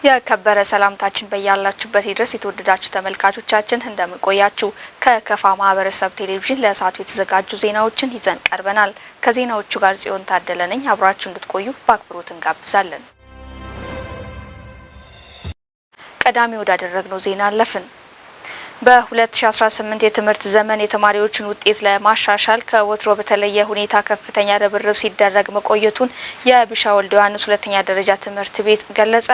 የከበረ ሰላምታችን በያላችሁበት ድረስ የተወደዳችሁ ተመልካቾቻችን፣ እንደምን ቆያችሁ? ከከፋ ማህበረሰብ ቴሌቪዥን ለሰዓቱ የተዘጋጁ ዜናዎችን ይዘን ቀርበናል። ከዜናዎቹ ጋር ጽዮን ታደለ ነኝ። አብራችሁ እንድትቆዩ በአክብሮት እንጋብዛለን። ቀዳሚ ወዳደረግነው ዜና አለፍን። በ2018 የትምህርት ዘመን የተማሪዎችን ውጤት ለማሻሻል ከወትሮ በተለየ ሁኔታ ከፍተኛ ርብርብ ሲደረግ መቆየቱን የቢሻ ወልደ ዮሐንስ ሁለተኛ ደረጃ ትምህርት ቤት ገለጸ።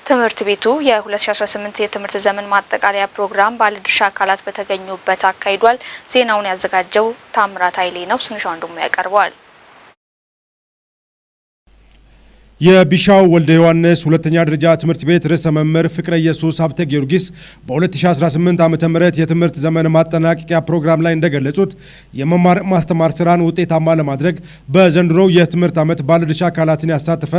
ትምህርት ቤቱ የ2018 የትምህርት ዘመን ማጠቃለያ ፕሮግራም ባለድርሻ አካላት በተገኙበት አካሂዷል። ዜናውን ያዘጋጀው ታምራት ኃይሌ ነው። ስንሻው ወንድሙ ያቀርበዋል። የቢሻው ወልደ ዮሐንስ ሁለተኛ ደረጃ ትምህርት ቤት ርዕሰ መምህር ፍቅረ ኢየሱስ ሀብተ ጊዮርጊስ በ2018 ዓ.ም የትምህርት ዘመን ማጠናቀቂያ ፕሮግራም ላይ እንደገለጹት፣ የመማር ማስተማር ስራን ውጤታማ ለማድረግ በዘንድሮው የትምህርት ዓመት ባለድርሻ አካላትን ያሳተፈ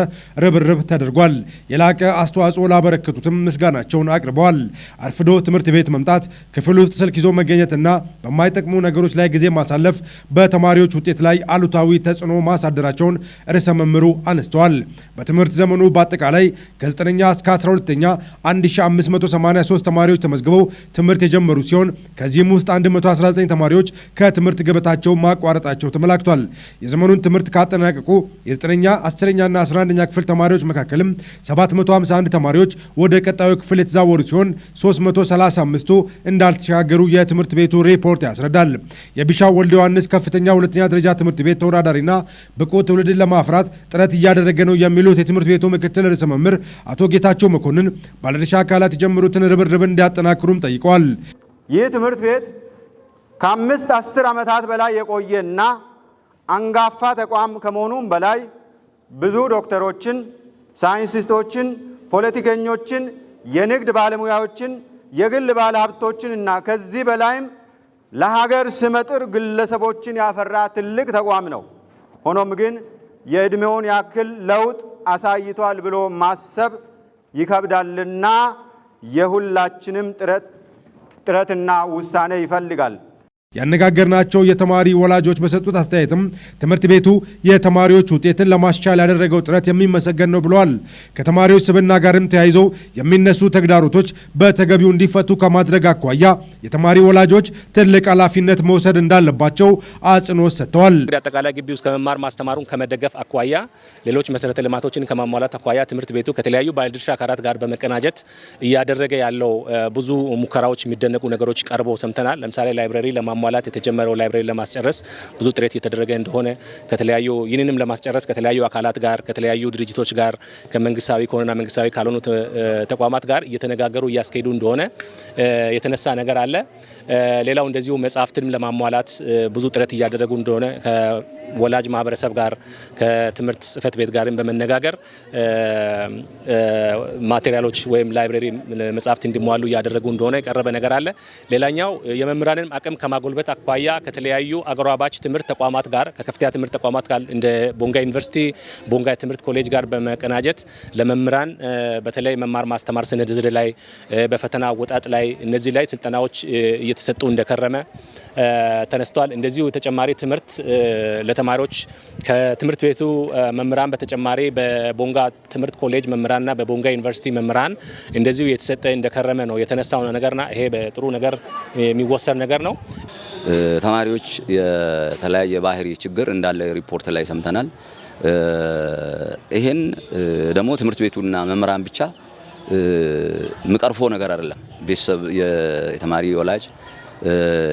ርብርብ ተደርጓል። የላቀ አስተዋጽኦ ላበረከቱትም ምስጋናቸውን አቅርበዋል። አርፍዶ ትምህርት ቤት መምጣት፣ ክፍል ውስጥ ስልክ ይዞ መገኘትና በማይጠቅሙ ነገሮች ላይ ጊዜ ማሳለፍ በተማሪዎች ውጤት ላይ አሉታዊ ተጽዕኖ ማሳደራቸውን ርዕሰ መምህሩ አንስተዋል። በትምህርት ዘመኑ በአጠቃላይ ከ9ኛ እስከ 12ኛ 1583 ተማሪዎች ተመዝግበው ትምህርት የጀመሩ ሲሆን፣ ከዚህም ውስጥ 119 ተማሪዎች ከትምህርት ገበታቸው ማቋረጣቸው ተመላክቷል። የዘመኑን ትምህርት ካጠናቀቁ የ9ኛ፣ 10ኛና 11ኛ ክፍል ተማሪዎች መካከልም 751 ተማሪዎች ወደ ቀጣዩ ክፍል የተዛወሩ ሲሆን፣ 335ቱ እንዳልተሸጋገሩ የትምህርት ቤቱ ሪፖርት ያስረዳል። የቢሻው ወልደ ዮሐንስ ከፍተኛ ሁለተኛ ደረጃ ትምህርት ቤት ተወዳዳሪና ብቁ ትውልድን ለማፍራት ጥረት እያደረገ ነው የሚሉት የትምህርት ቤቱ ምክትል ርዕሰ መምህር አቶ ጌታቸው መኮንን፣ ባለድርሻ አካላት የጀመሩትን ርብርብ እንዲያጠናክሩም ጠይቀዋል። ይህ ትምህርት ቤት ከ5 10 ዓመታት በላይ የቆየና አንጋፋ ተቋም ከመሆኑም በላይ ብዙ ዶክተሮችን፣ ሳይንቲስቶችን፣ ፖለቲከኞችን፣ የንግድ ባለሙያዎችን፣ የግል ባለሀብቶችን እና ከዚህ በላይም ለሀገር ስመጥር ግለሰቦችን ያፈራ ትልቅ ተቋም ነው። ሆኖም ግን የዕድሜውን ያክል ለውጥ አሳይቷል ብሎ ማሰብ ይከብዳልና የሁላችንም ጥረትና ውሳኔ ይፈልጋል። ያነጋገርናቸው የተማሪ ወላጆች በሰጡት አስተያየትም ትምህርት ቤቱ የተማሪዎች ውጤትን ለማሻሻል ያደረገው ጥረት የሚመሰገን ነው ብለዋል። ከተማሪዎች ስብዕና ጋርም ተያይዘው የሚነሱ ተግዳሮቶች በተገቢው እንዲፈቱ ከማድረግ አኳያ የተማሪ ወላጆች ትልቅ ኃላፊነት መውሰድ እንዳለባቸው አጽንኦት ሰጥተዋል። እንግዲህ አጠቃላይ ግቢ ውስጥ ከመማር ማስተማሩን ከመደገፍ አኳያ፣ ሌሎች መሰረተ ልማቶችን ከማሟላት አኳያ ትምህርት ቤቱ ከተለያዩ ባለድርሻ አካላት ጋር በመቀናጀት እያደረገ ያለው ብዙ ሙከራዎች፣ የሚደነቁ ነገሮች ቀርበው ሰምተናል። ለምሳሌ library ለማሟላት የተጀመረው library ለማስጨረስ ብዙ ጥረት እየተደረገ እንደሆነ፣ ከተለያዩ ይህንንም ለማስጨረስ ከተለያዩ አካላት ጋር፣ ከተለያዩ ድርጅቶች ጋር፣ ከመንግስታዊ ከሆነና መንግስታዊ ካልሆኑ ተቋማት ጋር እየተነጋገሩ እያስኬዱ እንደሆነ የተነሳ ነገር አለ። ሌላው እንደዚሁ መጽሐፍትንም ለማሟላት ብዙ ጥረት እያደረጉ እንደሆነ፣ ከወላጅ ማህበረሰብ ጋር፣ ከትምህርት ጽሕፈት ቤት ጋርም በመነጋገር material ኦች ወይም library መጽሐፍት እንዲሟሉ እያደረጉ እንደሆነ የቀረበ ነገር አለ። ሌላኛው የመምህራንን አቅም ከማጎልበት አኳያ ከተለያዩ አጎራባች ትምህርት ተቋማት ጋር፣ ከከፍተኛ ትምህርት ተቋማት ጋር፣ እንደ ቦንጋ ዩኒቨርሲቲ፣ ቦንጋ ትምህርት ኮሌጅ ጋር በመቀናጀት ለመምህራን በተለይ መማር ማስተማር ስነ ዘዴ ላይ፣ በፈተና አወጣጥ ላይ፣ እነዚህ ላይ ስልጠናዎች እየተሰጡ እንደከረመ ተነስቷል። እንደዚሁ ተጨማሪ ትምህርት ለተማሪዎች ከትምህርት ቤቱ መምህራን በተጨማሪ በቦንጋ ትምህርት ኮሌጅ መምህራንና በቦንጋ ዩኒቨርሲቲ መምህራን እንደዚሁ የተሰጠ እንደከረመ ነው የተነሳው ነገርና ይሄ በጥሩ ነገር የሚወሰድ ነገር ነው። ተማሪዎች የተለያየ ባህሪ ችግር እንዳለ ሪፖርት ላይ ሰምተናል። ይሄን ደግሞ ትምህርት ቤቱና መምህራን ብቻ ምቀርፎ ነገር አይደለም። ቤተሰብ፣ የተማሪ ወላጅ፣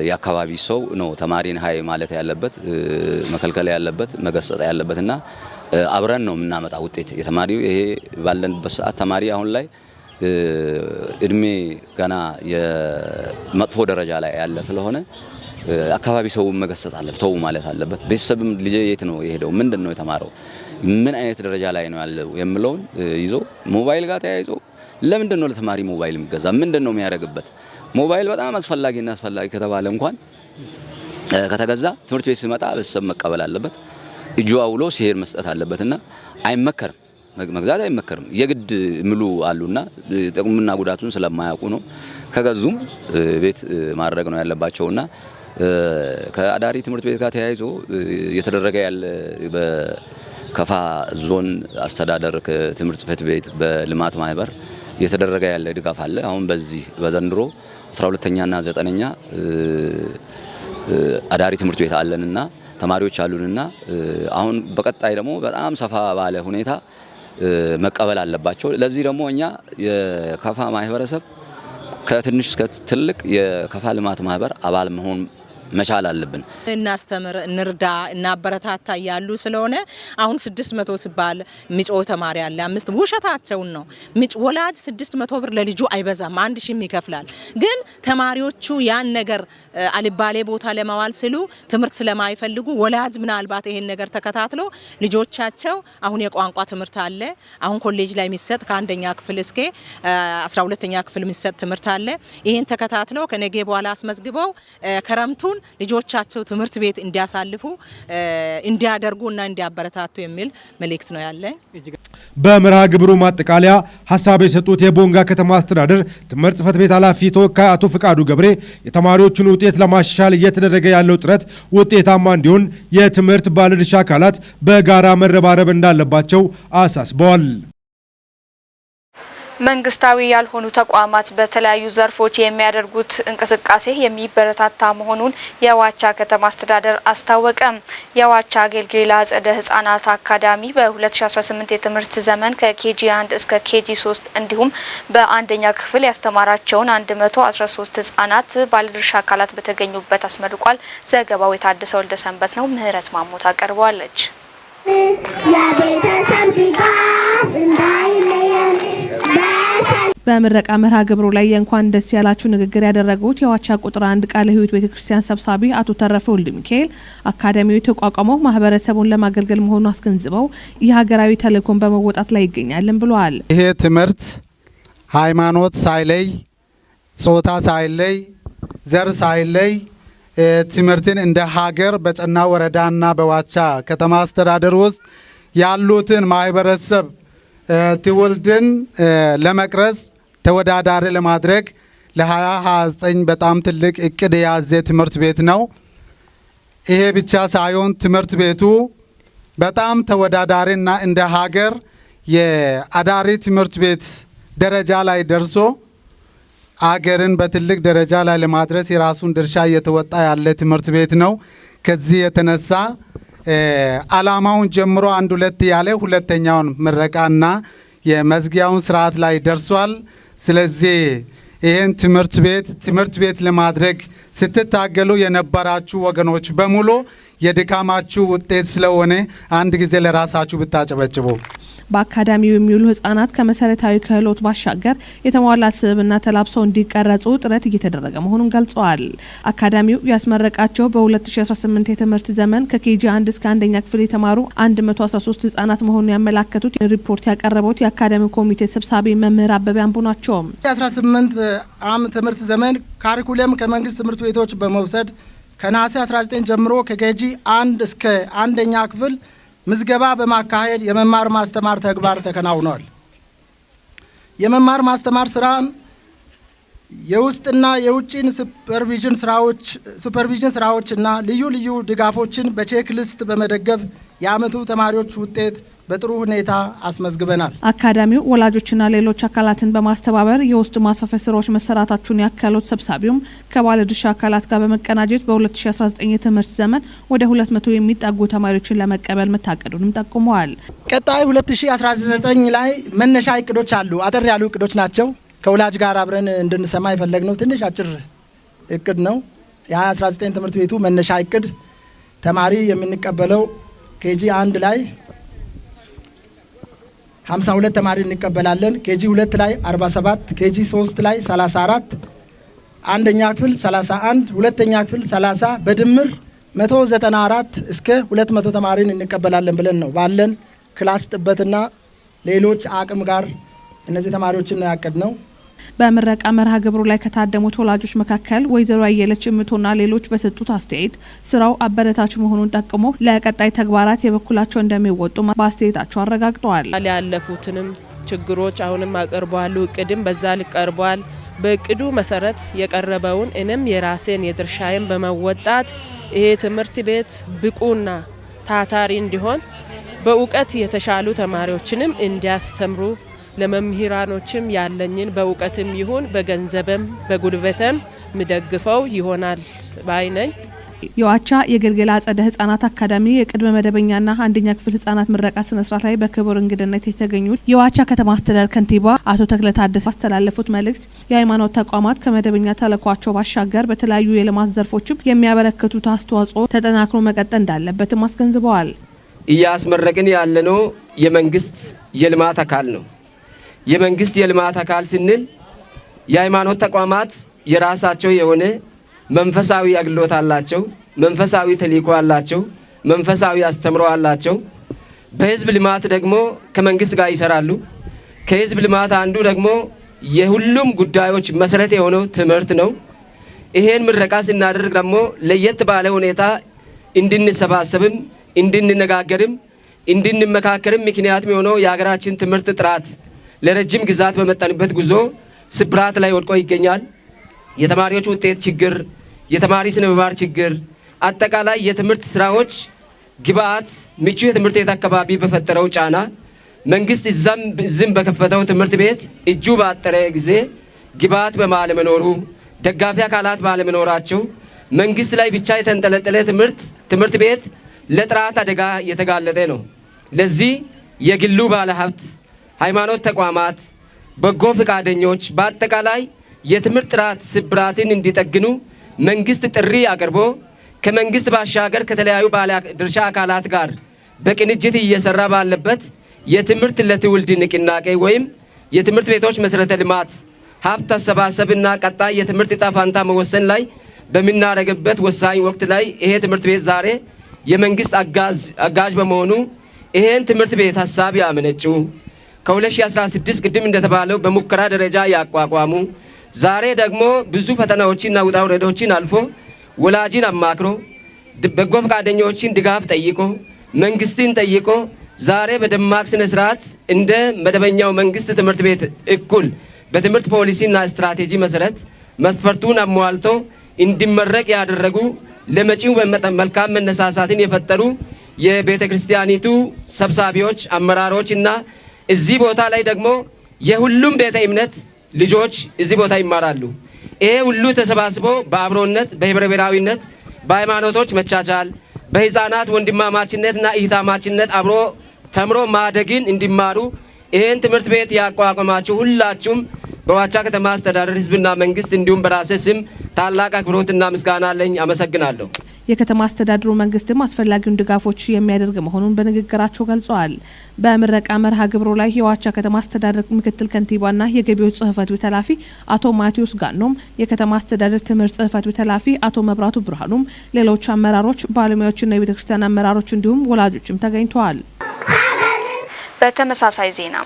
የአካባቢ ሰው ነው ተማሪን ሀይ ማለት ያለበት፣ መከልከል ያለበት፣ መገሰጽ ያለበት እና አብረን ነው የምናመጣ ውጤት። የተማሪው ይሄ ባለንበት ሰዓት ተማሪ አሁን ላይ እድሜ ገና የመጥፎ ደረጃ ላይ ያለ ስለሆነ አካባቢ ሰው መገሰጽ አለበት፣ ተው ማለት አለበት። ቤተሰብም ልጄ የት ነው የሄደው፣ ምንድን ነው የተማረው፣ ምን አይነት ደረጃ ላይ ነው ያለው የሚለውን ይዞ፣ ሞባይል ጋር ተያይዞ ለምንድን ነው ለተማሪ ሞባይል የሚገዛ? ምንድን ነው የሚያደርግበት? ሞባይል በጣም አስፈላጊና አስፈላጊ ከተባለ እንኳን ከተገዛ ትምህርት ቤት ሲመጣ ቤተሰብ መቀበል አለበት። እጁ አውሎ ሲሄድ መስጠት አለበትና አይመከርም፣ መግዛት አይመከርም። የግድ ምሉ አሉና ጥቅሙና ጉዳቱን ስለማያውቁ ነው። ከገዙም ቤት ማድረግ ነው ያለባቸውና ከአዳሪ ትምህርት ቤት ጋር ተያይዞ እየተደረገ ያለ በከፋ ዞን አስተዳደር ትምህርት ጽሕፈት ቤት በልማት ማህበር እየተደረገ ያለ ድጋፍ አለ። አሁን በዚህ በዘንድሮ 12ኛና 9ኛ አዳሪ ትምህርት ቤት አለንና ተማሪዎች አሉንና አሁን በቀጣይ ደግሞ በጣም ሰፋ ባለ ሁኔታ መቀበል አለባቸው። ለዚህ ደግሞ እኛ የከፋ ማህበረሰብ ከትንሽ እስከ ትልቅ የከፋ ልማት ማህበር አባል መሆን መቻል አለብን። እናስተምር፣ እንርዳ፣ እናበረታታ ያሉ ስለሆነ አሁን 600 ሲባል ሚጮህ ተማሪ አለ። 5 ውሸታቸውን ነው። ወላጅ 600 ብር ለልጁ አይበዛም፣ 1000 ይከፍላል። ግን ተማሪዎቹ ያን ነገር አልባሌ ቦታ ለማዋል ሲሉ ትምህርት ስለማይፈልጉ ወላጅ ምናልባት ይሄን ነገር ተከታትሎ ልጆቻቸው አሁን የቋንቋ ትምህርት አለ፣ አሁን ኮሌጅ ላይ የሚሰጥ ከአንደኛ ክፍል እስከ 12ኛ ክፍል የሚሰጥ ትምህርት አለ። ይሄን ተከታትለው ከነገ በኋላ አስመዝግበው ክረምቱን ልጆቻቸው ትምህርት ቤት እንዲያሳልፉ እንዲያደርጉና እንዲያበረታቱ የሚል መልእክት ነው ያለ። በመርሃ ግብሩ ማጠቃለያ ሐሳብ የሰጡት የቦንጋ ከተማ አስተዳደር ትምህርት ጽሕፈት ቤት ኃላፊ ተወካይ አቶ ፍቃዱ ገብሬ የተማሪዎችን ውጤት ለማሻሻል እየተደረገ ያለው ጥረት ውጤታማ እንዲሆን የትምህርት ባለድርሻ አካላት በጋራ መረባረብ እንዳለባቸው አሳስበዋል። መንግስታዊ ያልሆኑ ተቋማት በተለያዩ ዘርፎች የሚያደርጉት እንቅስቃሴ የሚበረታታ መሆኑን የዋቻ ከተማ አስተዳደር አስታወቀ። የዋቻ አገልግል አጸደ ህጻናት አካዳሚ በ2018 የትምህርት ዘመን ከ KG 1 እስከ KG 3 እንዲሁም በአንደኛ ክፍል ያስተማራቸውን 113 ህጻናት ባለድርሻ አካላት በተገኙበት አስመርቋል። ዘገባው የታደሰ ወልደሰንበት ነው። ምህረት ማሞት አቀርበዋለች። በምረቃ መርሃ ግብሩ ላይ የእንኳን ደስ ያላችሁ ንግግር ያደረጉት የዋቻ ቁጥር 1 ቃለ ሕይወት ቤተክርስቲያን ሰብሳቢ አቶ ተረፈ ወልደ ሚካኤል አካዳሚው የተቋቋመው ማህበረሰቡን ለማገልገል መሆኑን አስገንዝበው የሀገራዊ ተልእኮን በመወጣት ላይ ይገኛል ብለዋል። ይሄ ትምህርት ሃይማኖት ሳይለይ፣ ጾታ ሳይለይ፣ ዘር ሳይለይ ትምህርትን እንደ ሀገር በጨና ወረዳና በዋቻ ከተማ አስተዳደር ውስጥ ያሉትን ማህበረሰብ ትውልድን ለመቅረጽ ተወዳዳሪ ለማድረግ ለ2029 በጣም ትልቅ እቅድ የያዘ ትምህርት ቤት ነው። ይሄ ብቻ ሳይሆን ትምህርት ቤቱ በጣም ተወዳዳሪና እንደ ሀገር የአዳሪ ትምህርት ቤት ደረጃ ላይ ደርሶ አገርን በትልቅ ደረጃ ላይ ለማድረስ የራሱን ድርሻ እየተወጣ ያለ ትምህርት ቤት ነው። ከዚህ የተነሳ አላማውን ጀምሮ አንድ ሁለት ያለ ሁለተኛውን ምረቃና የመዝጊያውን ስርዓት ላይ ደርሷል። ስለዚህ ይህን ትምህርት ቤት ለማድረግ ስትታገሉ የነበራችሁ ወገኖች በሙሉ የድካማችሁ ውጤት ስለሆነ አንድ ጊዜ ለራሳችሁ ብታጨበጭቡ። በአካዳሚው የሚውሉ ህጻናት ከመሰረታዊ ክህሎት ባሻገር የተሟላ ስብዕና ተላብሰው እንዲቀረጹ ጥረት እየተደረገ መሆኑን ገልጸዋል። አካዳሚው ያስመረቃቸው በ2018 የትምህርት ዘመን ከ KG 1 እስከ አንደኛ ክፍል የተማሩ 113 ህጻናት መሆኑን ያመላከቱት ሪፖርት ያቀረቡት የአካዳሚው ኮሚቴ ሰብሳቢ መምህር አበበ አምቦ ናቸው። 18 ዓመት ትምህርት ዘመን curriculum ከመንግስት ትምህርት ቤቶች በመውሰድ ከነሐሴ 19 ጀምሮ ከ KG 1 እስከ አንደኛ ክፍል ምዝገባ በማካሄድ የመማር ማስተማር ተግባር ተከናውኗል። የመማር ማስተማር ስራን የውስጥና የውጭን supervision ስራዎችና ልዩ ልዩ ድጋፎችን በ checklist በመደገፍ የአመቱ ተማሪዎች ውጤት በጥሩ ሁኔታ አስመዝግበናል። አካዳሚው ወላጆችና ሌሎች አካላትን በማስተባበር የውስጥ ማስፋፊያ ስራዎች መሰራታቸውን ያከሉት ሰብሳቢውም ከባለድርሻ አካላት ጋር በመቀናጀት በ2019 የትምህርት ዘመን ወደ 200 የሚጠጉ ተማሪዎችን ለመቀበል መታቀዱንም ጠቁመዋል። ቀጣይ 2019 ላይ መነሻ እቅዶች አሉ። አጠር ያሉ እቅዶች ናቸው። ከወላጅ ጋር አብረን እንድንሰማ የፈለግነው ትንሽ አጭር እቅድ ነው። የ2019 ትምህርት ቤቱ መነሻ እቅድ ተማሪ የምንቀበለው KG 1 ላይ 52 ተማሪ እንቀበላለን። KG 2 ላይ 47፣ KG 3 ላይ 34፣ አንደኛ ክፍል 31፣ ሁለተኛ ክፍል 30 በድምር 194 እስከ 200 ተማሪን እንቀበላለን ብለን ነው ባለን class ጥበትና ሌሎች አቅም ጋር እነዚህ ተማሪዎችን ያቀድነው። በምረቃ መርሃ ግብሩ ላይ ከታደሙት ወላጆች መካከል ወይዘሮ አየለች እምቶና ሌሎች በሰጡት አስተያየት ስራው አበረታች መሆኑን ጠቅሞ ለቀጣይ ተግባራት የበኩላቸው እንደሚወጡ በአስተያየታቸው አረጋግጠዋል። ያለፉትንም ችግሮች አሁንም አቅርበዋል። እቅድም በዛ ልክ ቀርቧል። በእቅዱ መሰረት የቀረበውን እኔም የራሴን የድርሻዬን በመወጣት ይሄ ትምህርት ቤት ብቁና ታታሪ እንዲሆን በእውቀት የተሻሉ ተማሪዎችንም እንዲያስተምሩ ለመምህራኖችም ያለኝን በእውቀትም ይሁን በገንዘብም በጉልበትም ምደግፈው ይሆናል ባይ ነኝ። የዋቻ የገልገል አጸደ ህጻናት አካዳሚ የቅድመ መደበኛና አንደኛ ክፍል ህጻናት ምረቃ ስነ ስርዓት ላይ በክቡር እንግድነት የተገኙት የዋቻ ከተማ አስተዳደር ከንቲባ አቶ ተክለ ታደሰ ባስተላለፉት መልእክት የሃይማኖት ተቋማት ከመደበኛ ተልዕኳቸው ባሻገር በተለያዩ የልማት ዘርፎችም የሚያበረክቱት አስተዋጽኦ ተጠናክሮ መቀጠል እንዳለበትም አስገንዝበዋል። እያስመረቅን ያለነው የመንግስት የልማት አካል ነው። የመንግስት የልማት አካል ስንል የሃይማኖት ተቋማት የራሳቸው የሆነ መንፈሳዊ አገልግሎት አላቸው፣ መንፈሳዊ ተልዕኮ አላቸው፣ መንፈሳዊ አስተምሮ አላቸው። በህዝብ ልማት ደግሞ ከመንግስት ጋር ይሰራሉ። ከህዝብ ልማት አንዱ ደግሞ የሁሉም ጉዳዮች መሰረት የሆነው ትምህርት ነው። ይሄን ምረቃ ስናደርግ ደግሞ ለየት ባለ ሁኔታ እንድንሰባሰብም እንድንነጋገርም እንድንመካከርም ምክንያትም የሆነው የሀገራችን ትምህርት ጥራት ለረጅም ግዛት በመጣንበት ጉዞ ስብራት ላይ ወድቆ ይገኛል። የተማሪዎች ውጤት ችግር፣ የተማሪ ስነ ምግባር ችግር፣ አጠቃላይ የትምህርት ስራዎች ግብአት ምቹ የትምህርት ቤት አካባቢ በፈጠረው ጫና መንግስት እዛም እዚህም በከፈተው ትምህርት ቤት እጁ ባጠረ ጊዜ ግብአት በማለመኖሩ፣ ደጋፊ አካላት ባለመኖራቸው መንግስት ላይ ብቻ የተንጠለጠለ ትምህርት ቤት ለጥራት አደጋ የተጋለጠ ነው። ለዚህ የግሉ ባለሀብት፣ ሃይማኖት ተቋማት፣ በጎ ፈቃደኞች በአጠቃላይ የትምህርት ጥራት ስብራትን እንዲጠግኑ መንግስት ጥሪ አቅርቦ ከመንግስት ባሻገር ከተለያዩ ባለድርሻ አካላት ጋር በቅንጅት እየሰራ ባለበት የትምህርት ለትውልድ ንቅናቄ ወይም የትምህርት ቤቶች መሰረተ ልማት ሀብት አሰባሰብና ቀጣይ የትምህርት ዕጣ ፈንታ መወሰን ላይ በምናደርግበት ወሳኝ ወቅት ላይ ይሄ ትምህርት ቤት ዛሬ የመንግስት አጋዥ በመሆኑ ይሄን ትምህርት ቤት ሀሳብ ያመነጩ ከ2016 ቅድም እንደተባለው በሙከራ ደረጃ ያቋቋሙ ዛሬ ደግሞ ብዙ ፈተናዎችንና ውጣ ውረዶችን አልፎ ወላጅን አማክሮ በጎ ፈቃደኞችን ድጋፍ ጠይቆ መንግስትን ጠይቆ ዛሬ በደማቅ ስነ ስርዓት እንደ መደበኛው መንግስት ትምህርት ቤት እኩል በትምህርት ፖሊሲና ስትራቴጂ መሰረት መስፈርቱን አሟልቶ እንዲመረቅ ያደረጉ ለመጪው መልካም መነሳሳትን የፈጠሩ የቤተክርስቲያኒቱ ሰብሳቢዎች፣ አመራሮችና እዚህ ቦታ ላይ ደግሞ የሁሉም ቤተ እምነት ልጆች እዚህ ቦታ ይማራሉ። ይሄ ሁሉ ተሰባስቦ በአብሮነት፣ በህብረ ብሔራዊነት፣ በሃይማኖቶች መቻቻል፣ በህፃናት ወንድማማችነትና እህታማችነት አብሮ ተምሮ ማደግን እንዲማሩ ይሄን ትምህርት ቤት ያቋቋማችሁ ሁላችሁም በዋቻ ከተማ አስተዳደር ህዝብና መንግስት እንዲሁም በራሴ ስም ታላቅ አክብሮትና ምስጋና አለኝ። አመሰግናለሁ። የከተማ አስተዳደሩ መንግስትም አስፈላጊውን ድጋፎች የሚያደርግ መሆኑን በንግግራቸው ገልጸዋል። በምረቃ መርሃ ግብሩ ላይ የዋቻ ከተማ አስተዳደር ምክትል ከንቲባና የገቢዎች ጽህፈት ቤት ኃላፊ አቶ ማቴዎስ ጋኖም፣ የከተማ አስተዳደር ትምህርት ጽህፈት ቤት ኃላፊ አቶ መብራቱ ብርሃኑም፣ ሌሎች አመራሮች፣ ባለሙያዎችና የቤተክርስቲያን አመራሮች እንዲሁም ወላጆችም ተገኝተዋል። በተመሳሳይ ዜና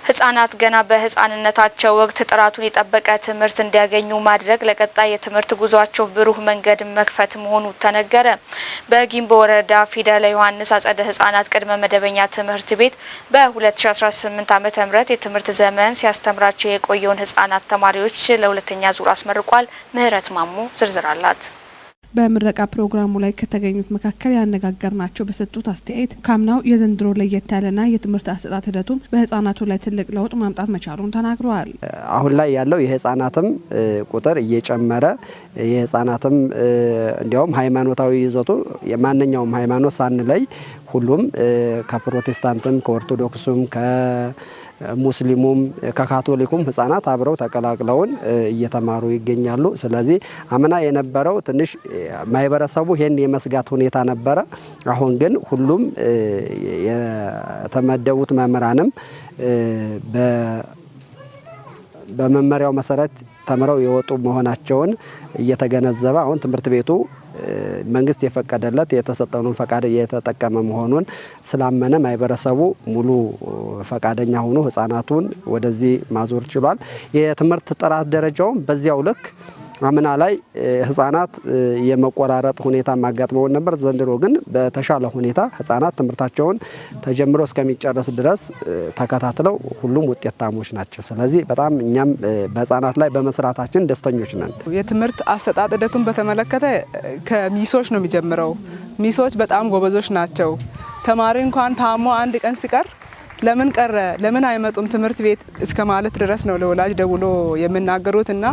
ህጻናት ገና በህጻንነታቸው ወቅት ጥራቱን የጠበቀ ትምህርት እንዲያገኙ ማድረግ ለቀጣይ የትምህርት ጉዟቸው ብሩህ መንገድ መክፈት መሆኑ ተነገረ። በጊምቦ ወረዳ ፊደለ ዮሐንስ አጸደ ህጻናት ቅድመ መደበኛ ትምህርት ቤት በ2018 ዓ.ም የትምህርት ዘመን ሲያስተምራቸው የቆየውን ህጻናት ተማሪዎች ለሁለተኛ ዙር አስመርቋል። ምህረት ማሞ ዝርዝር አላት። በምረቃ ፕሮግራሙ ላይ ከተገኙት መካከል ያነጋገርናቸው በሰጡት አስተያየት ካምናው የዘንድሮ ለየት ያለና የትምህርት አሰጣጥ ሂደቱም በህጻናቱ ላይ ትልቅ ለውጥ ማምጣት መቻሉን ተናግረዋል። አሁን ላይ ያለው የህጻናትም ቁጥር እየጨመረ የህጻናትም እንዲያውም ሃይማኖታዊ ይዘቱ የማንኛውም ሃይማኖት ሳንለይ ሁሉም ከፕሮቴስታንትም ከኦርቶዶክሱም ከሙስሊሙም ከካቶሊኩም ህጻናት አብረው ተቀላቅለውን እየተማሩ ይገኛሉ። ስለዚህ አምና የነበረው ትንሽ ማህበረሰቡ ይሄን የመስጋት ሁኔታ ነበረ። አሁን ግን ሁሉም የተመደቡት መምህራንም በመመሪያው መሰረት ተምረው የወጡ መሆናቸውን እየተገነዘበ አሁን ትምህርት ቤቱ መንግስት የፈቀደለት የተሰጠውን ፈቃድ እየተጠቀመ መሆኑን ስላመነ ማህበረሰቡ ሙሉ ፈቃደኛ ሆኖ ህጻናቱን ወደዚህ ማዞር ችሏል። የትምህርት ጥራት ደረጃውም በዚያው ልክ አምና ላይ ህጻናት የመቆራረጥ ሁኔታ ማጋጥመው ነበር። ዘንድሮ ግን በተሻለ ሁኔታ ህጻናት ትምህርታቸውን ተጀምሮ እስከሚጨረስ ድረስ ተከታትለው ሁሉም ውጤታሞች ናቸው። ስለዚህ በጣም እኛም በህጻናት ላይ በመስራታችን ደስተኞች ነን። የትምህርት አሰጣጥ ሂደቱን በተመለከተ ከሚሶች ነው የሚጀምረው። ሚሶች በጣም ጎበዞች ናቸው። ተማሪ እንኳን ታሞ አንድ ቀን ሲቀር ለምን ቀረ፣ ለምን አይመጡም ትምህርት ቤት እስከ ማለት ድረስ ነው ለወላጅ ደውሎ የሚናገሩት እና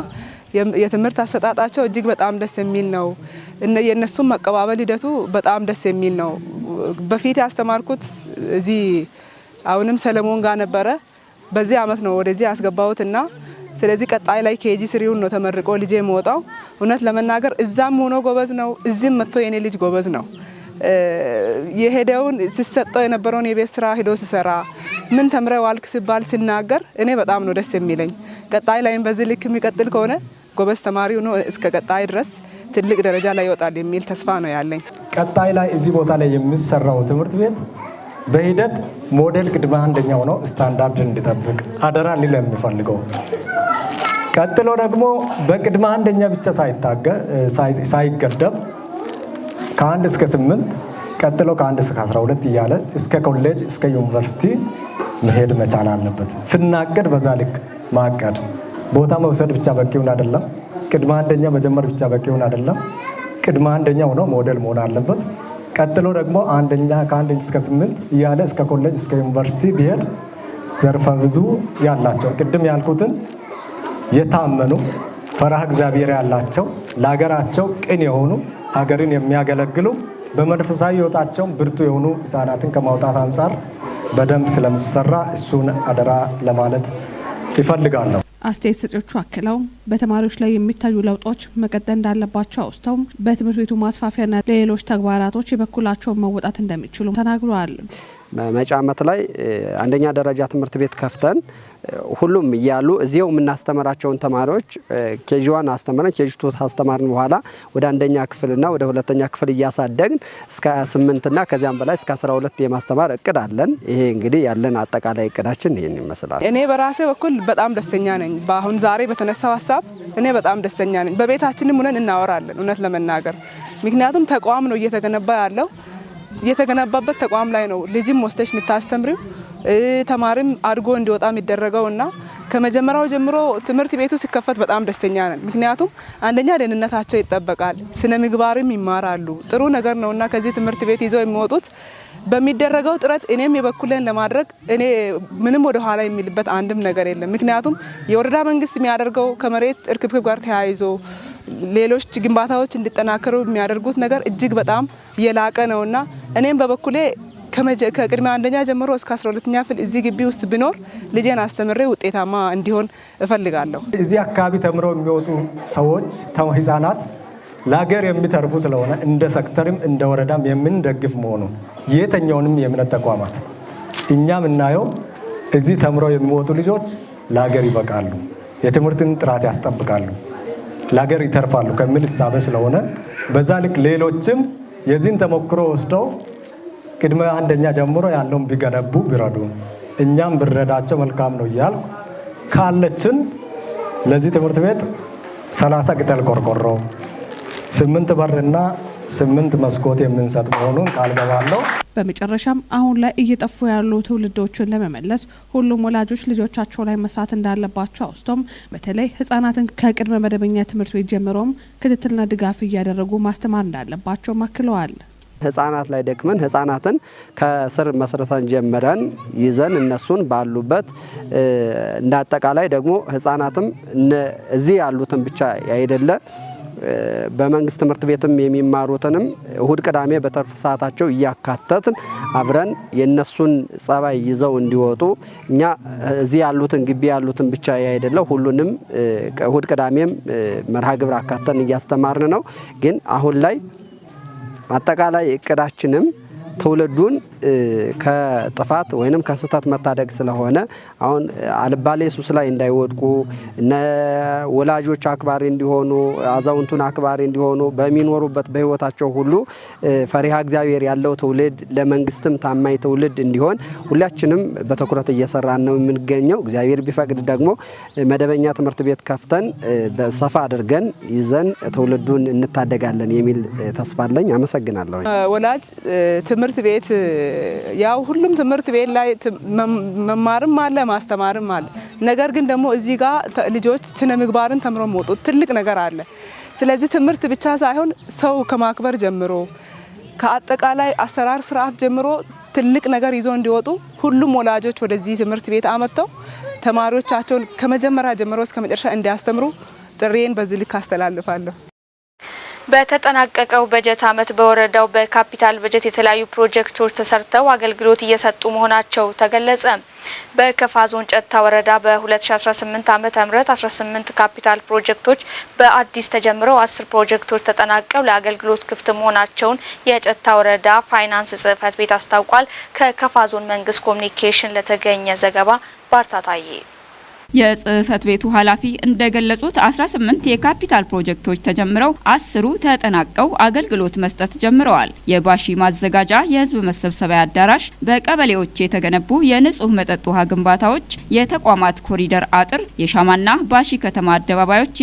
የትምህርት አሰጣጣቸው እጅግ በጣም ደስ የሚል ነው። የእነሱም መቀባበል ሂደቱ በጣም ደስ የሚል ነው። በፊት ያስተማርኩት እዚህ አሁንም ሰለሞን ጋር ነበረ። በዚህ አመት ነው ወደዚህ ያስገባሁት እና ስለዚህ ቀጣይ ላይ KG 3 ውን ነው ተመርቆ ልጄ የምወጣው። እውነት ለመናገር እዛም ሆኖ ጎበዝ ነው፣ እዚህም መጥቶ የኔ ልጅ ጎበዝ ነው። የሄደውን ሲሰጠው የነበረውን የቤት ስራ ሄዶ ሲሰራ፣ ምን ተምረህ ዋልክ ሲባል ሲናገር እኔ በጣም ነው ደስ የሚለኝ። ቀጣይ ላይም በዚህ ልክ የሚቀጥል ከሆነ ጎበዝ ተማሪ ሆኖ እስከ ቀጣይ ድረስ ትልቅ ደረጃ ላይ ይወጣል የሚል ተስፋ ነው ያለኝ። ቀጣይ ላይ እዚህ ቦታ ላይ የሚሰራው ትምህርት ቤት በሂደት ሞዴል ቅድመ አንደኛ ሆኖ ስታንዳርድ እንዲጠብቅ አደራ ሊል የሚፈልገው፣ ቀጥሎ ደግሞ በቅድመ አንደኛ ብቻ ሳይገደብ ከ1 እስከ 8፣ ቀጥሎ ከ1 እስከ 12 እያለ እስከ ኮሌጅ፣ እስከ ዩኒቨርሲቲ መሄድ መቻል አለበት። ስናቅድ በዛ ልክ ማቀድ፣ ቦታ መውሰድ ብቻ በቂውን አይደለም። ቅድመ አንደኛ መጀመር ብቻ በቂውን አይደለም። ቅድመ አንደኛ ሆኖ ሞዴል መሆን አለበት። ቀጥሎ ደግሞ አንደኛ ከ1 እስከ 8 እያለ እስከ ኮሌጅ፣ እስከ ዩኒቨርሲቲ ቢሄድ ዘርፈ ብዙ ያላቸው፣ ቅድም ያልኩትን፣ የታመኑ፣ ፈሪሃ እግዚአብሔር ያላቸው፣ ለሀገራቸው ቅን የሆኑ፣ ሀገርን የሚያገለግሉ፣ በመንፈሳዊ ሕይወታቸውም ብርቱ የሆኑ ሕፃናትን ከማውጣት አንጻር በደንብ ስለሚሰራ እሱን አደራ ለማለት ይፈልጋለሁ። አስተያየት ሰጪዎቹ አክለው በተማሪዎች ላይ የሚታዩ ለውጦች መቀጠል እንዳለባቸው አውስተው በትምህርት ቤቱ ማስፋፊያና ለሌሎች ተግባራቶች የበኩላቸውን መወጣት እንደሚችሉ ተናግረዋል። መጪ ዓመት ላይ አንደኛ ደረጃ ትምህርት ቤት ከፍተን ሁሉም እያሉ እዚያው የምናስተምራቸውን ተማሪዎች KG 1 አስተምረን KG 2 ካስተማርን በኋላ ወደ አንደኛ ክፍልና ወደ ሁለተኛ ክፍል እያሳደግን እስከ 8ና ከዚያም በላይ እስከ 12 የማስተማር እቅድ አለን። ይሄ እንግዲህ ያለን አጠቃላይ እቅዳችን ይህን ይመስላል። እኔ በራሴ በኩል በጣም ደስተኛ ነኝ። በአሁን ዛሬ በተነሳው ሀሳብ እኔ በጣም ደስተኛ ነኝ። በቤታችንም ሆነን እናወራለን እውነት ለመናገር፣ ምክንያቱም ተቋም ነው እየተገነባ ያለው። የተገነባበት ተቋም ላይ ነው ልጅም ወስደሽ የምታስተምሪው፣ ተማሪም አድጎ እንዲወጣ የሚደረገው እና ከመጀመሪያው ጀምሮ ትምህርት ቤቱ ሲከፈት በጣም ደስተኛ ነን። ምክንያቱም አንደኛ ደህንነታቸው ይጠበቃል፣ ስነ ምግባርም ይማራሉ። ጥሩ ነገር ነውና ከዚህ ትምህርት ቤት ይዘው የሚወጡት፣ በሚደረገው ጥረት እኔም የበኩሌን ለማድረግ እኔ ምንም ወደ ኋላ የሚልበት አንድም ነገር የለም። ምክንያቱም የወረዳ መንግስት የሚያደርገው ከመሬት እርክብክብ ጋር ተያይዞ ሌሎች ግንባታዎች እንዲጠናከሩ የሚያደርጉት ነገር እጅግ በጣም የላቀ ነውና እኔም በበኩሌ ከቅድመ አንደኛ ጀምሮ እስከ 12ኛ ክፍል እዚህ ግቢ ውስጥ ብኖር ልጄን አስተምሬ ውጤታማ እንዲሆን እፈልጋለሁ። እዚህ አካባቢ ተምረው የሚወጡ ሰዎች፣ ህጻናት ለሀገር የሚተርፉ ስለሆነ እንደ ሴክተርም እንደ ወረዳም የምንደግፍ መሆኑን የትኛውንም የእምነት ተቋማት እኛ የምናየው እዚህ ተምረው የሚወጡ ልጆች ለሀገር ይበቃሉ፣ የትምህርትን ጥራት ያስጠብቃሉ፣ ለሀገር ይተርፋሉ ከሚል እሳቤ ስለሆነ በዛ ልክ ሌሎችም የዚህን ተሞክሮ ወስደው ቅድመ አንደኛ ጀምሮ ያለውን ቢገነቡ፣ ቢረዱ፣ እኛም ብንረዳቸው መልካም ነው እያልኩ ካለችን ለዚህ ትምህርት ቤት 30 ቅጠል ቆርቆሮ፣ 8 በርና 8 መስኮት የምንሰጥ መሆኑን ቃል ገባለሁ። በመጨረሻም አሁን ላይ እየጠፉ ያሉ ትውልዶችን ለመመለስ ሁሉም ወላጆች ልጆቻቸው ላይ መስራት እንዳለባቸው አውስቶም በተለይ ህጻናትን ከቅድመ መደበኛ ትምህርት ቤት ጀምሮም ክትትልና ድጋፍ እያደረጉ ማስተማር እንዳለባቸውም አክለዋል። ህጻናት ላይ ደክመን ህጻናትን ከስር መስርተን ጀምረን ይዘን እነሱን ባሉበት፣ እንደ አጠቃላይ ደግሞ ህጻናትም እዚህ ያሉትን ብቻ አይደለ፣ በመንግስት ትምህርት ቤትም የሚማሩትንም እሁድ፣ ቅዳሜ በትርፍ ሰዓታቸው እያካተትን አብረን የነሱን ጸባይ ይዘው እንዲወጡ፣ እኛ እዚህ ያሉትን ግቢ ያሉትን ብቻ አይደለ፣ ሁሉንም እሁድ ቅዳሜም መርሃ ግብር አካተን እያስተማርን ነው። ግን አሁን ላይ አጠቃላይ እቅዳችንም ትውልዱን ከጥፋት ወይንም ከስህተት መታደግ ስለሆነ አሁን አልባሌ ሱስ ላይ እንዳይወድቁ፣ እነ ወላጆች አክባሪ እንዲሆኑ፣ አዛውንቱን አክባሪ እንዲሆኑ፣ በሚኖሩበት በህይወታቸው ሁሉ ፈሪሃ እግዚአብሔር ያለው ትውልድ፣ ለመንግስትም ታማኝ ትውልድ እንዲሆን ሁላችንም በትኩረት እየሰራን ነው የምንገኘው። እግዚአብሔር ቢፈቅድ ደግሞ መደበኛ ትምህርት ቤት ከፍተን ሰፋ አድርገን ይዘን ትውልዱን እንታደጋለን የሚል ተስፋ አለኝ። አመሰግናለሁ። ወላጅ ትምህርት ቤት፣ ያው ሁሉም ትምህርት ቤት ላይ መማርም አለ፣ ማስተማርም አለ። ነገር ግን ደግሞ እዚህ ጋር ልጆች ስነ ምግባርን ተምሮ መውጣት ትልቅ ነገር አለ። ስለዚህ ትምህርት ብቻ ሳይሆን ሰው ከማክበር ጀምሮ ከአጠቃላይ አሰራር ስርዓት ጀምሮ ትልቅ ነገር ይዞ እንዲወጡ ሁሉም ወላጆች ወደዚህ ትምህርት ቤት አመጥተው ተማሪዎቻቸውን ከመጀመሪያ ጀምሮ እስከ መጨረሻ እንዲያስተምሩ ጥሪዬን በዚህ ልክ አስተላልፋለሁ። በተጠናቀቀው በጀት ዓመት በወረዳው በካፒታል በጀት የተለያዩ ፕሮጀክቶች ተሰርተው አገልግሎት እየሰጡ መሆናቸው ተገለጸ። በከፋ ዞን ጨታ ወረዳ በ2018 ዓ.ም 18 ካፒታል ፕሮጀክቶች በአዲስ ተጀምረው 10 ፕሮጀክቶች ተጠናቀው ለአገልግሎት ክፍት መሆናቸውን የጨታ ወረዳ ፋይናንስ ጽሕፈት ቤት አስታውቋል። ከከፋ ዞን መንግስት ኮሚኒኬሽን ለተገኘ ዘገባ ባርታ ታዬ። የጽህፈት ቤቱ ኃላፊ እንደገለጹት 18 የካፒታል ፕሮጀክቶች ተጀምረው 10ሩ ተጠናቀው አገልግሎት መስጠት ጀምረዋል። የባሺ ማዘጋጃ የህዝብ መሰብሰቢያ አዳራሽ፣ በቀበሌዎች የተገነቡ የንጹህ መጠጥ ውሃ ግንባታዎች፣ የተቋማት ኮሪደር አጥር፣ የሻማና ባሺ ከተማ አደባባዮች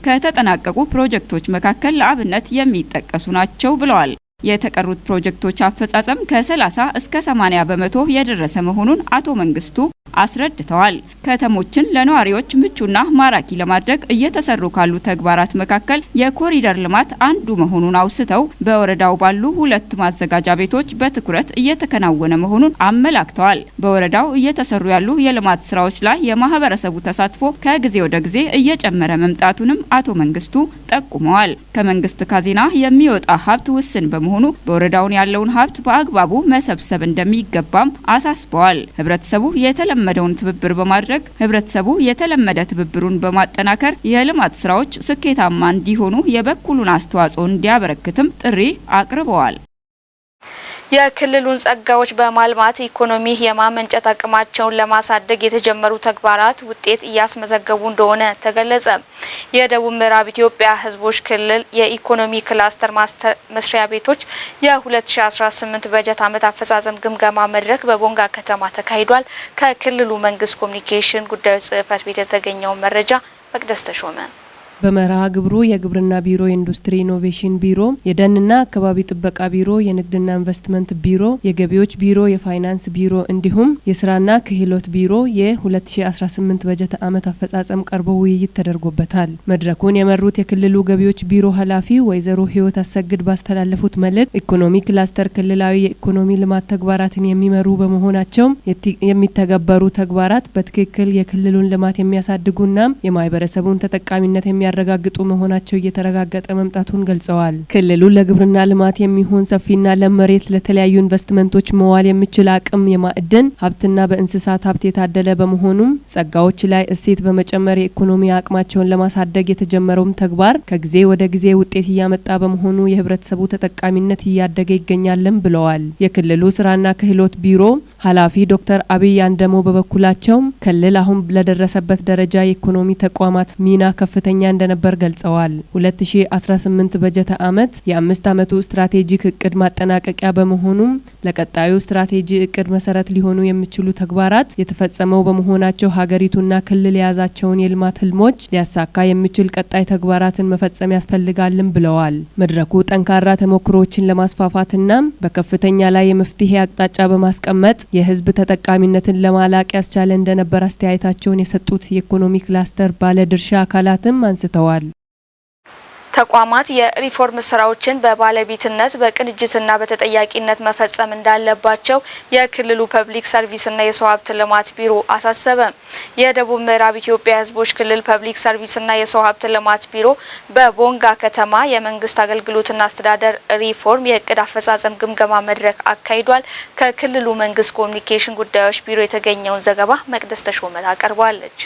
ከተጠናቀቁ ፕሮጀክቶች መካከል ለአብነት የሚጠቀሱ ናቸው ብለዋል። የተቀሩት ፕሮጀክቶች አፈጻጸም ከ30 እስከ 80% የደረሰ መሆኑን አቶ መንግስቱ አስረድተዋል። ከተሞችን ለነዋሪዎች ምቹና ማራኪ ለማድረግ እየተሰሩ ካሉ ተግባራት መካከል የኮሪደር ልማት አንዱ መሆኑን አውስተው በወረዳው ባሉ 2 ማዘጋጃ ቤቶች በትኩረት እየተከናወነ መሆኑን አመላክተዋል። በወረዳው እየተሰሩ ያሉ የልማት ስራዎች ላይ የማህበረሰቡ ተሳትፎ ከጊዜ ወደ ጊዜ እየጨመረ መምጣቱንም አቶ መንግስቱ ጠቁመዋል። ከመንግስት ካዝና የሚወጣ ሀብት ውስን በመሆኑ በወረዳውን ያለውን ሀብት በአግባቡ መሰብሰብ እንደሚገባም አሳስበዋል። ህብረተሰቡ የተለመደውን ትብብር በማድረግ ህብረተሰቡ የተለመደ ትብብሩን በማጠናከር የልማት ስራዎች ስኬታማ እንዲሆኑ የበኩሉን አስተዋጽኦ እንዲያበረክትም ጥሪ አቅርበዋል። የክልሉን ጸጋዎች በማልማት ኢኮኖሚ የማመንጨት አቅማቸውን ለማሳደግ የተጀመሩ ተግባራት ውጤት እያስመዘገቡ እንደሆነ ተገለጸ። የደቡብ ምዕራብ ኢትዮጵያ ህዝቦች ክልል የኢኮኖሚ ክላስተር መስሪያ ቤቶች የ2018 በጀት ዓመት አፈጻጸም ግምገማ መድረክ በቦንጋ ከተማ ተካሂዷል። ከክልሉ መንግስት ኮሚኒኬሽን ጉዳዮች ጽሕፈት ቤት የተገኘው መረጃ መቅደስ ተሾመ። በመርሃ ግብሩ የግብርና ቢሮ፣ የኢንዱስትሪ ኢኖቬሽን ቢሮ፣ የደንና አካባቢ ጥበቃ ቢሮ፣ የንግድና ኢንቨስትመንት ቢሮ፣ የገቢዎች ቢሮ፣ የፋይናንስ ቢሮ እንዲሁም የስራና ክህሎት ቢሮ የ2018 በጀት ዓመት አፈጻጸም ቀርቦ ውይይት ተደርጎበታል። መድረኩን የመሩት የክልሉ ገቢዎች ቢሮ ኃላፊ ወይዘሮ ህይወት አሰግድ ባስተላለፉት መልእክት ኢኮኖሚ ክላስተር ክልላዊ የኢኮኖሚ ልማት ተግባራትን የሚመሩ በመሆናቸው የሚተገበሩ ተግባራት በትክክል የክልሉን ልማት የሚያሳድጉና የማህበረሰቡን ተጠቃሚነት የሚያረጋግጡ መሆናቸው እየተረጋገጠ መምጣቱን ገልጸዋል። ክልሉ ለግብርና ልማት የሚሆን ሰፊና ለም መሬት፣ ለተለያዩ ኢንቨስትመንቶች መዋል የሚችል አቅም፣ የማዕድን ሀብትና በእንስሳት ሀብት የታደለ በመሆኑም ጸጋዎች ላይ እሴት በመጨመር የኢኮኖሚ አቅማቸውን ለማሳደግ የተጀመረውም ተግባር ከጊዜ ወደ ጊዜ ውጤት እያመጣ በመሆኑ የህብረተሰቡ ተጠቃሚነት እያደገ ይገኛልም ብለዋል። የክልሉ ስራና ክህሎት ቢሮ ኃላፊ ዶክተር አብይ አንደሞ በበኩላቸው ክልል አሁን ለደረሰበት ደረጃ የኢኮኖሚ ተቋማት ሚና ከፍተኛ እንደነበር ገልጸዋል። 2018 በጀት ዓመት የአምስት ዓመቱ ስትራቴጂክ እቅድ ማጠናቀቂያ በመሆኑም ለቀጣዩ ስትራቴጂ እቅድ መሰረት ሊሆኑ የሚችሉ ተግባራት የተፈጸመው በመሆናቸው ሀገሪቱና ክልል የያዛቸውን የልማት ህልሞች ሊያሳካ የሚችል ቀጣይ ተግባራትን መፈጸም ያስፈልጋልም ብለዋል። መድረኩ ጠንካራ ተሞክሮዎችን ለማስፋፋትና በከፍተኛ ላይ የመፍትሄ አቅጣጫ በማስቀመጥ የህዝብ ተጠቃሚነትን ለማላቅ ያስቻለ እንደነበር አስተያየታቸውን የሰጡት የኢኮኖሚ ክላስተር ባለድርሻ አካላትም አንስተዋል። ተቋማት የሪፎርም ስራዎችን በባለቤትነት፣ በቅንጅትና በተጠያቂነት መፈጸም እንዳለባቸው የክልሉ ፐብሊክ ሰርቪስና የሰው ሀብት ልማት ቢሮ አሳሰበ። የደቡብ ምዕራብ ኢትዮጵያ ህዝቦች ክልል ፐብሊክ ሰርቪስና የሰው ሀብት ልማት ቢሮ በቦንጋ ከተማ የመንግስት አገልግሎትና አስተዳደር ሪፎርም የእቅድ አፈጻጸም ግምገማ መድረክ አካሂዷል። ከክልሉ መንግስት ኮሚኒኬሽን ጉዳዮች ቢሮ የተገኘውን ዘገባ መቅደስ ተሾመ ታቀርባለች።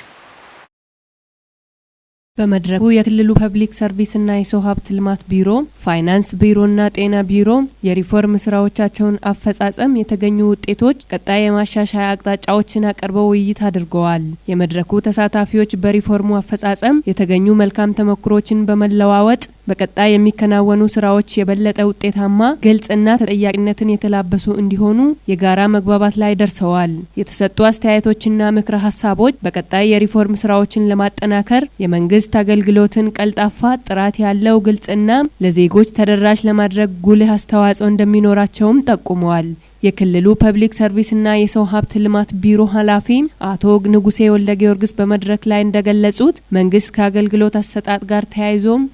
በመድረኩ የክልሉ ፐብሊክ ሰርቪስና የሰው ሀብት ልማት ቢሮ፣ ፋይናንስ ቢሮና ጤና ቢሮ የሪፎርም ስራዎቻቸውን አፈጻጸም፣ የተገኙ ውጤቶች፣ ቀጣይ የማሻሻያ አቅጣጫዎችን አቅርበው ውይይት አድርገዋል። የመድረኩ ተሳታፊዎች በሪፎርሙ አፈጻጸም የተገኙ መልካም ተሞክሮችን በመለዋወጥ በቀጣይ የሚከናወኑ ስራዎች የበለጠ ውጤታማ፣ ግልጽና ተጠያቂነትን የተላበሱ እንዲሆኑ የጋራ መግባባት ላይ ደርሰዋል። የተሰጡ አስተያየቶችና ምክረ ሀሳቦች በቀጣይ የሪፎርም ስራዎችን ለማጠናከር የመንግስት አገልግሎትን ቀልጣፋ፣ ጥራት ያለው፣ ግልጽና ለዜጎች ተደራሽ ለማድረግ ጉልህ አስተዋጽኦ እንደሚኖራቸውም ጠቁመዋል። የክልሉ ፐብሊክ ሰርቪስና የሰው ሀብት ልማት ቢሮ ኃላፊ አቶ ንጉሴ ወልደ ጊዮርጊስ በመድረክ ላይ እንደገለጹት መንግስት ከአገልግሎት አሰጣጥ ጋር ተያይዞም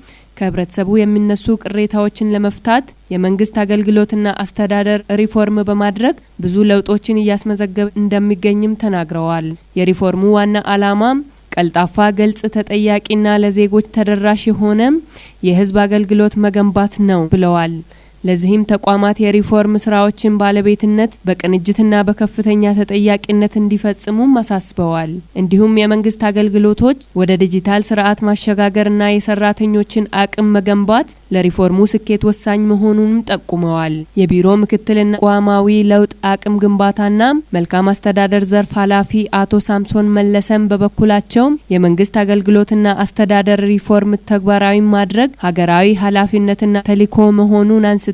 ከህብረተሰቡ የሚነሱ ቅሬታዎችን ለመፍታት የመንግስት አገልግሎትና አስተዳደር ሪፎርም በማድረግ ብዙ ለውጦችን እያስመዘገበ እንደሚገኝም ተናግረዋል። የሪፎርሙ ዋና ዓላማም ቀልጣፋ፣ ግልጽ፣ ተጠያቂና ለዜጎች ተደራሽ የሆነ የህዝብ አገልግሎት መገንባት ነው ብለዋል። ለዚህም ተቋማት የሪፎርም ስራዎችን ባለቤትነት፣ በቅንጅትና በከፍተኛ ተጠያቂነት እንዲፈጽሙም አሳስበዋል። እንዲሁም የመንግስት አገልግሎቶች ወደ ዲጂታል ስርዓት ማሸጋገርና የሰራተኞችን አቅም መገንባት ለሪፎርሙ ስኬት ወሳኝ መሆኑንም ጠቁመዋል። የቢሮ ምክትልና ተቋማዊ ለውጥ አቅም ግንባታና መልካም አስተዳደር ዘርፍ ኃላፊ አቶ ሳምሶን መለሰም በበኩላቸው የመንግስት አገልግሎትና አስተዳደር ሪፎርም ተግባራዊ ማድረግ ሀገራዊ ኃላፊነትና ተልዕኮ መሆኑን አንስተው፣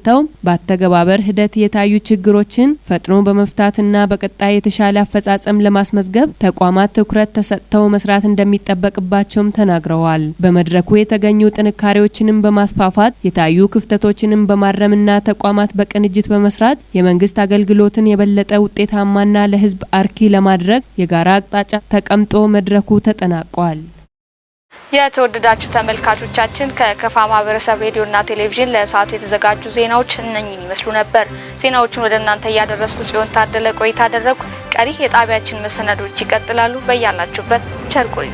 በአተገባበር ሂደት የታዩ ችግሮችን ፈጥኖ በመፍታትና በቀጣይ የተሻለ አፈጻጸም ለማስመዝገብ ተቋማት ትኩረት ተሰጥተው መስራት እንደሚጠበቅባቸውም ተናግረዋል። በመድረኩ የተገኙ ጥንካሬዎችንም በማስፋፋት፣ የታዩ ክፍተቶችንም በማረምና ተቋማት በቅንጅት በመስራት የመንግስት አገልግሎትን የበለጠ ውጤታማና ለሕዝብ አርኪ ለማድረግ የጋራ አቅጣጫ ተቀምጦ መድረኩ ተጠናቋል። የተወደዳችሁ ተመልካቾቻችን፣ ከከፋ ማህበረሰብ ሬዲዮና ቴሌቪዥን ለሰዓቱ የተዘጋጁ ዜናዎች እነኚህን ይመስሉ ነበር። ዜናዎቹን ወደ እናንተ እያደረስኩ ጽዮን ታደለ ቆይታ አደረግኩ። ቀሪ የጣቢያችን መሰናዶዎች ይቀጥላሉ። በያላችሁበት ቸር ቆዩ።